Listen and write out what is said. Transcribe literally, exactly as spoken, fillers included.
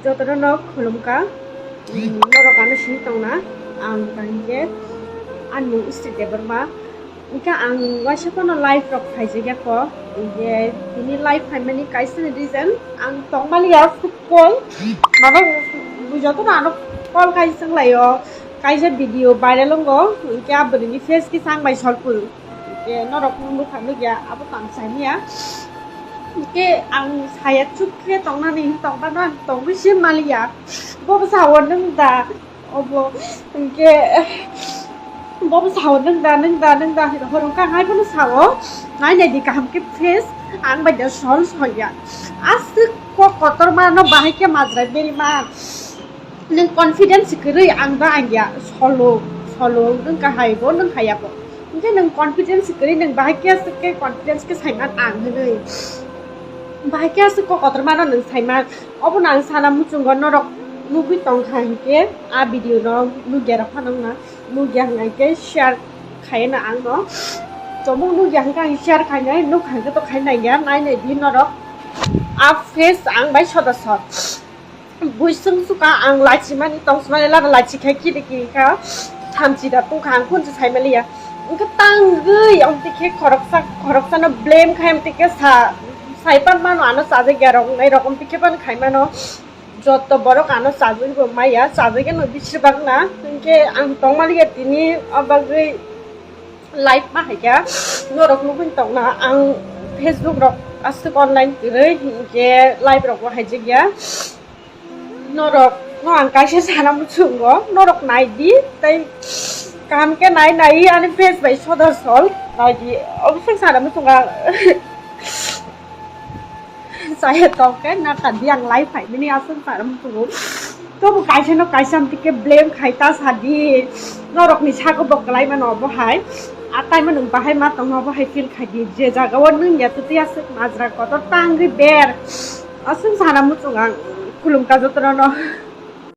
Jotono no khulumkha, mm, norok ano sini tongna, ang hinkhe ani mung Sri Debbarma. Hinkhe ang waisa phano live rok khaijak ya kho, hinkhe tini live khaimani kaisa ni reason ang tongmani ya kol, mane jotono ano call khai swnglaio, kaisa video viral wngo, hinkhe a bwrwini face kisa ang bai solpul. Hinkhe norok nung nukha nukya abo tang saimanya. Hinkhe ang saya chuk khe tongnani tongmano ang tongwi se maliya. Bobo sao nwng da obo hinkhe bobo sao nwng da nwng da nwng da horong kha hai bono sao. Nai nai di kaham khe face ang bai da sol solya. Aswk kok kotor mano bahai khe majra beri ma. Nwng confidence kwrwi ang ba ang ya solo solo nwng kahai bo nwng haya bo. Hinkhe nwng confidence kwrwi nwng bahai khe aswk khe confidence khe saiman ang hinwi. Bahai khe aswk kok kotor mano nwng saiman. Obono ang sana muchungo norok nugwi tongkha hinkhe a video no nugya rok phano wngna nugya hwnkhe share khaina ang no. Tomung nugya hwnkhe ang share khainai nukha hwnkhe to khainai ya nai nai di norok. A face ang bai soda sot. Buisung suka ang lachimani tongsimani lada lachi khai kiri kiri kha thamchi da tungkha ang khunju saimaliya. Wngkha tangwi amtwi khe khoroksa khoroksano blame khai amtwi khe sa saipan mano ano chajak ya rok nai rok amtwi khe ban khai mano. Joto borok ano chajagwi bo maya chajagwi no bisir bakna hinkhe ang tongmaliya tini o bagwi live ma haikha norok nugwi tongna ang Facebook rok aswk online kwrwi hinkhe live rok bo haijakya. Norok no ang kaisa sana muchungo norok naidi tei kaham khe nai nai ani face bai soda sol naidi oboswk sana muchungo ang. Saya tongkhe na tadi ang live hai mini aswk sana muchungo. Tobo kaisa no kaisa amtwi khe blame khai ta sadi norok ni sago bo kwlai mano obo hai. Atai mano bahai ma tongma bo hai feel khai di je jaga o nwng ya twi aswk majra kotor tangwi ber. Aswk sana muchung ang khulumkha jotono no.